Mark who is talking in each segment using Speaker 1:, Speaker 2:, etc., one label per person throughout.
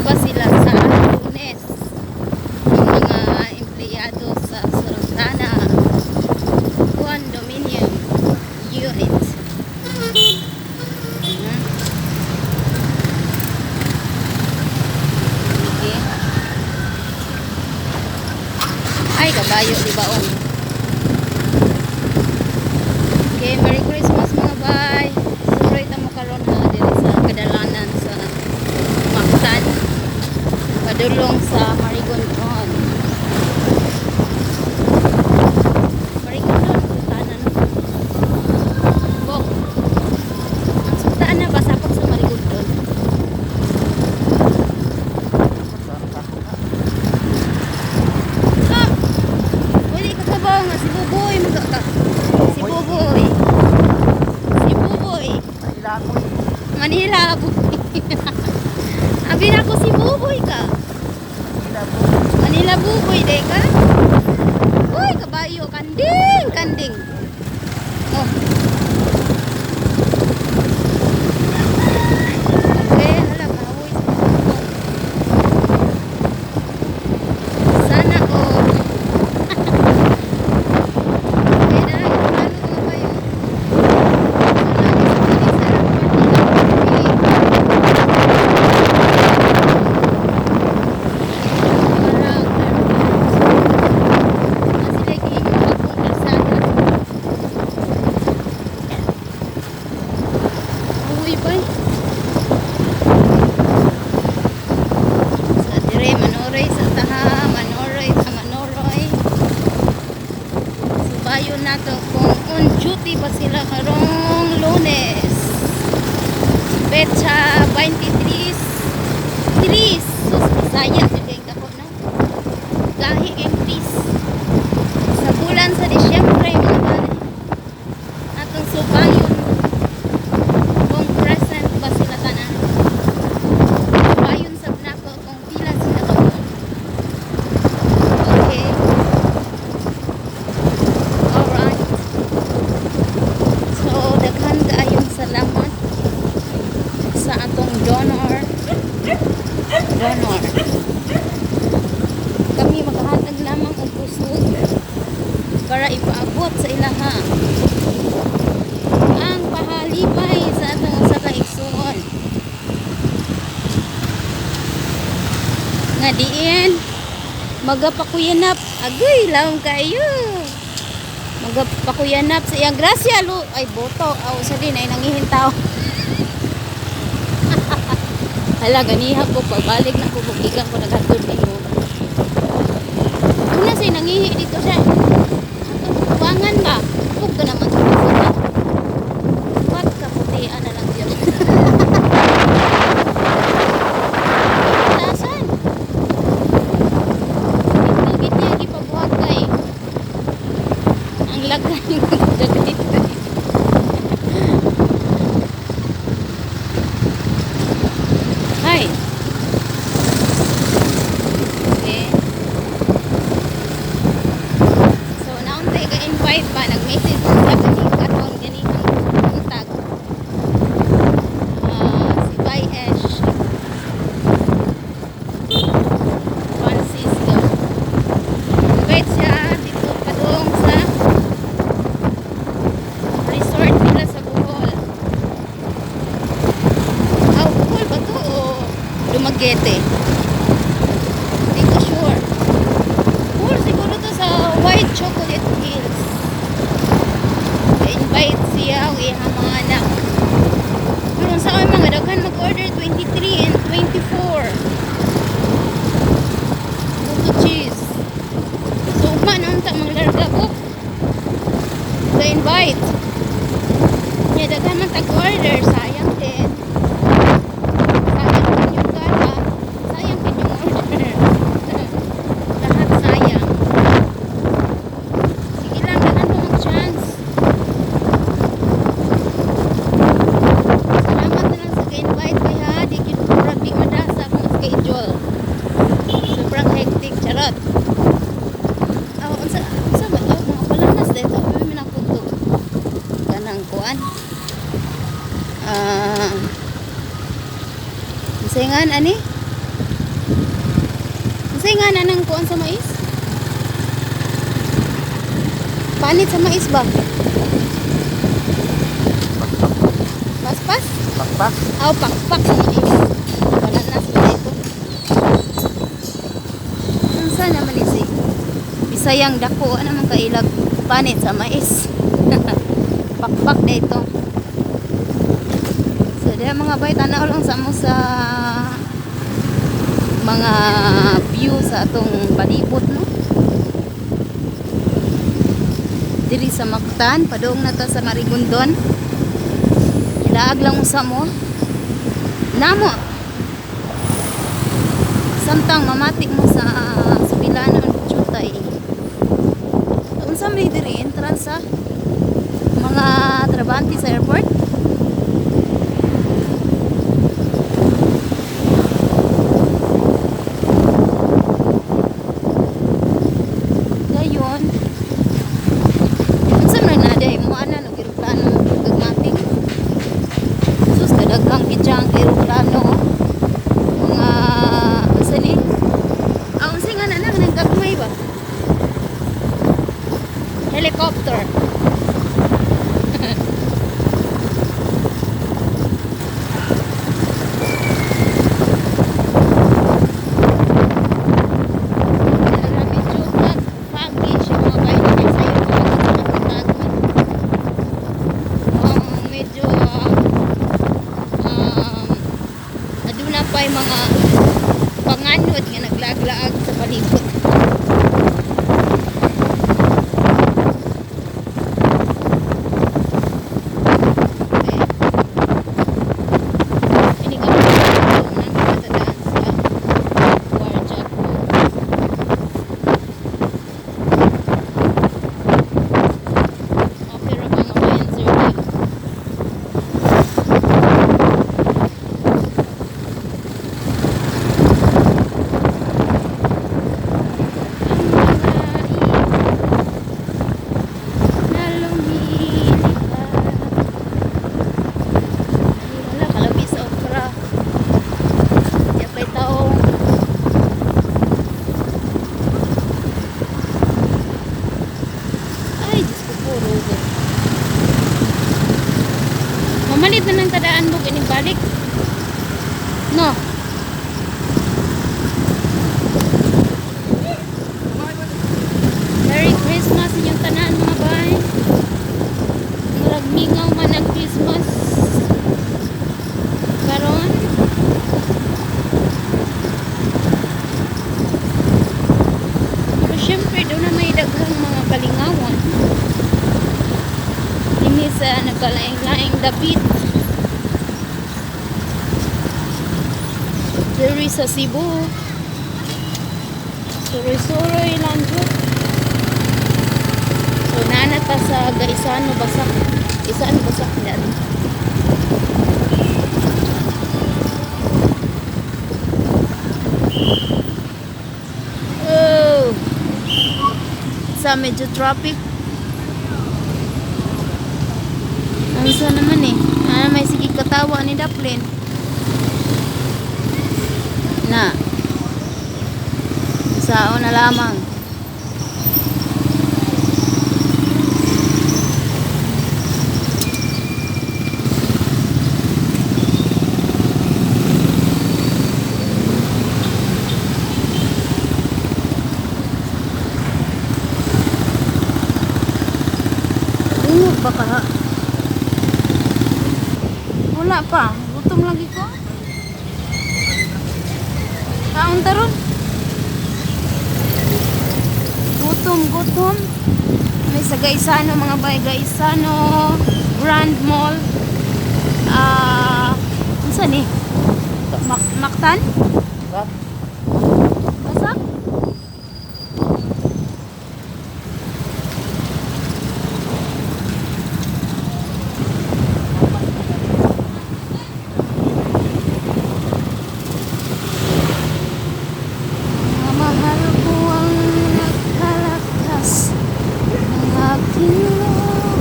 Speaker 1: ba sila sa Lunes, ang mga empleyado sa Sultana Condominium Unit. Okay. Ay, kabayo, di ba? Oh. Okay, Merry Christmas, mga bay. Suroy ta mo karon ha diri sa kadalanan sa Mactan. Padulong sa Marigondon. Marigondon, Sultana, no? Bok. Ang Sultana ba sakop sa Marigondon? Ah! Wala ka kabaw nga si Buboy maga ka. Si Buboy. Si Buboy. Manila Buboy. Abi na ko si Buboy ka. Manila Buboy day ka. Uy, kabayo kanding, kanding. Oh. Okay, hala kahoy sa Buboy. Sana all. Okay na, ano mga bayo? Sa dire manoroy sa taha, manoroy sa manoroy. Subayon nato kung on duty pa sila karong Lunes. Petsa 23 3. Sus, Bisaya jud kay kako, no. Gahi kay 3 sa bulan sa Disyembre, mga bali. Atong subayon kung present ba sila tanan. Subayon sab nako kung pila sila kabuok. Okay. Alright. So, daghan kaayong salamat sa atong donor. Donor. Kami maghahatag lamang og kusog para ipaabot sa ilaha ang pahalipay sa atong usa ka igsuon. Nga diin magapakuyanap, agoy lawom kaayo. Magapakuyanap sa iyang grasya lo ay boto aw sa din ay nangihintaw. Hala, ganiha ko pabalik na ko bugikan ko naghatod nimo. Una say nangihi dito siya. Atong buwangan ba? Pug ka naman sa puta. Wat ka putian na lang yun. Tasan. Dito gid niya gipabuhat kay. Ang lagay ko dito. Hi. Okay. So, nauntay ka invite ba? Nag-message sa kaning katon ganihang buntag. Ah, si Bay Esh Francisco. Invite siya dito padung sa resort nila sa Bohol. Aw, Bohol ba to o Dumaguete? Hindi ko sure. Bohol siguro to, sa White Chocolate Hills. Invite siya ang iyang mga anak. Pero sa kami mga daghan mag-order, 23 and 24. Buto cheese. So, ugma na unta manglarga ko. The invite. Nya daghan man tag-order, sayang din. Sayang din yung gala. Sayang din yung order. Lahat sayang. Sige lang, daghan pa mag-chance. Salamat na lang sa ka-invite kay ha. Di gyud murag di madasa akong schedule. Sobrang hectic, charot. Oh, unsa unsa ba to? Mga palanas dito. Abi man ako to. Kanang kuan. Ah. Unsa nga ani? Unsay nga na nang kuan sa mais? Panit sa mais ba? Paspas?
Speaker 2: Pakpak.
Speaker 1: Aw, pakpak sa mais. Wala na sa ito. Unsa naman ni si Bisayang dako ano man kailag panit sa mais. Pakpak na ito. So diha, mga bay, tanaw lang sa mo sa mga view sa atong palibot, no. Diri sa Mactan, padung na ta sa Marigondon. Ilaag lang usa mo. Namo. Samtang mamati mo sa Subilano Jutay. Unsa may diri entrance sa mga trabante sa airport? Dayon. Unsa man na day mo ana no eroplano gagmating? Sus, kadaghang gidyang eroplano, oh. Mga unsa ni? Ah, unsa nga na nang gagmay ba? Helicopter. Pero medyo foggy siya, mga bay, kay sayo ko magkatag. Medyo aduna pa yung mga panganod nga naglaglaag sa palibot. Okay. Ini kami nandito sa Guardia ko. Oh, pero mga cancer eh. Ang mga ibon na lumilipad. Ay, wala, kalabi sa okra. Di pa'y taong. Ay, Diyos ko po, Rogo. Mamalit na ng tadaan mo, ining balik. No. Merry Christmas inyong tanan, mga bay. Murag mingaw man ang Christmas karon. Pero syempre, doon na may daghang mga kalingawan. Dinhi sa nagkalaing-laing dapit. Diri sa Cebu. Suroy-suroy lang jud. So nana ta sa Gaisano Basak. Gaisano Basak dan. Oh. Sa medyo traffic. Ang naman eh. Ah, may sige katawa ni Daplin. Na. Sao na lamang. Dungog ba ka? Wala pa. Gutom lagi ko. Kaon taron. Gutom, gutom. May sa Gaisano, mga bay, Gaisano Grand Mall. Ah, unsa ni? Mactan?
Speaker 2: Ba?
Speaker 1: Basak? Mga mahal ko ang nagkalakas ng aking loob.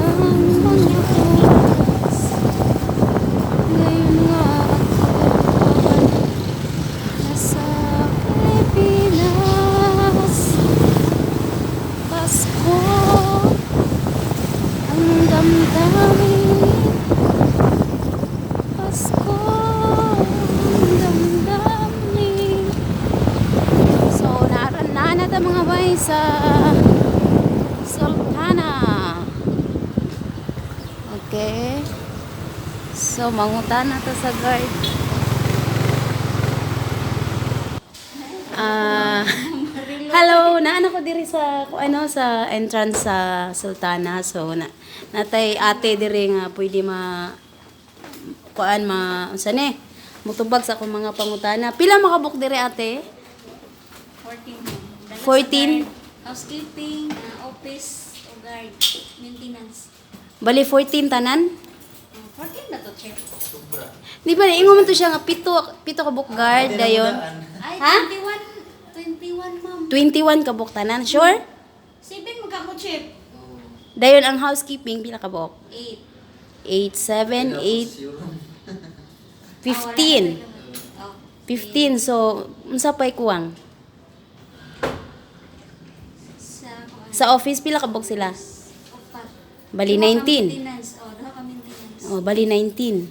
Speaker 1: Ang Pasko ang damdamin. Pasko ang damdamin. So, naran na na ta, mga bay, sa Sultana. Okay. So, mangutan na ta sa guard. Ah, hello, naana ko diri sa kung ano sa entrance sa Sultana. So na natay ate diri nga pwede ma kuan ma unsa ni? Mutubag sa akong mga pangutana. Pila makabook diri, ate?
Speaker 2: 14. Dala sa
Speaker 1: 14?
Speaker 2: guard, housekeeping, office, o guard, maintenance.
Speaker 1: Bali 14 tanan?
Speaker 2: 14 na to, chef.
Speaker 1: Di ba ingon man to siya nga pito pito ka book guard dayon.
Speaker 2: Ay,
Speaker 1: Ha?
Speaker 2: 21, 21, ma'am.
Speaker 1: 21 ka book tanan, sure?
Speaker 2: 7 magka mo, chef.
Speaker 1: Dayon ang housekeeping pila ka book?
Speaker 2: 8.
Speaker 1: 8, 7, 8, 15.
Speaker 2: Oh,
Speaker 1: 15. So, unsa pa'y kuwang?
Speaker 2: sa kuan.
Speaker 1: Sa office pila ka book sila?
Speaker 2: Upat.
Speaker 1: Bali
Speaker 2: Duha ka
Speaker 1: 19.
Speaker 2: maintenance. Oh, duha ka maintenance.
Speaker 1: Oh, bali 19.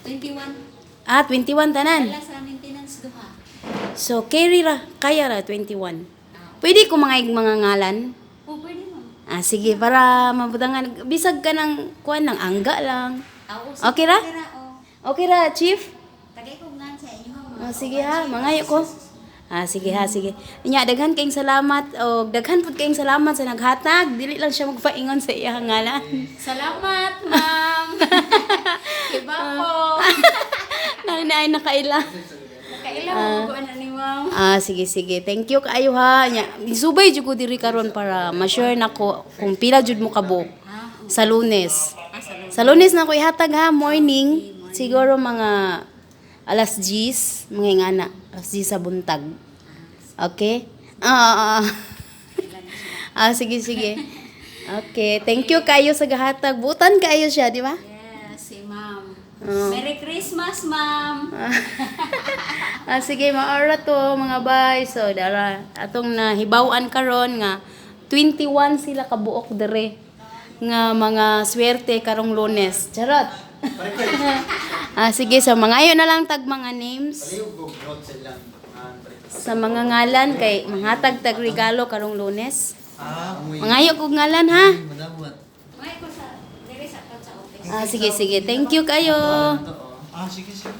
Speaker 2: 21.
Speaker 1: Ah, 21 tanan.
Speaker 2: Dala sa maintenance duha.
Speaker 1: So, carry ra, kaya ra 21. Pwede ko mga ngalan?
Speaker 2: Oh, pwede, ma'am.
Speaker 1: Ah, sige, para mabutangan. Bisag ka ng, kuan ng angga lang.
Speaker 2: Ah, oo,
Speaker 1: Okay ra?
Speaker 2: Okay ra, oh.
Speaker 1: Okay ra, chief?
Speaker 2: Tagay ko ngan sa inyo ha, mga
Speaker 1: Oh, sige ha, mangayo ko. Ah, sige ha, sige. Nya, daghan kayong salamat o daghan pud kayong salamat sa naghatag. Dili lang siya magpaingon sa iyang ngalan.
Speaker 2: Salamat, ma'am. Iba po.
Speaker 1: Nang ay nakaila.
Speaker 2: Nakailaw ko ana ni ma'am.
Speaker 1: Ah, sige sige. Thank you kaayo ha. Nya, isubay jud ko diri karon para ma-sure nako kung pila jud mo kabuok sa Lunes.
Speaker 2: Ah, sa
Speaker 1: Sa Lunes na ko ihatag ha, morning. Siguro mga alas 10, mga ingana, alas 10 sa buntag. Okay? Ah. Ah, sige sige. Okay, thank you kayo sa gahatag. Butan kaayo siya, di ba?
Speaker 2: Yes, si ma'am.
Speaker 1: Oh.
Speaker 2: Merry Christmas, ma'am.
Speaker 1: Ah, sige, maara to, mga bay. So, dara, atong nahibaw-an karon nga 21 sila kabuok dere nga mga swerte karong Lunes. Charot. Ah, sige, so mangayo na lang tag mga names sa mga ngalan kay manghatag tag regalo karong Lunes.
Speaker 3: Ah,
Speaker 1: Mangayo kog ngalan ha.
Speaker 3: Madamot.
Speaker 2: May ko sa diri sa sa office.
Speaker 1: Ah, sige sige. Thank you kayo.
Speaker 3: Ah, sige, sige.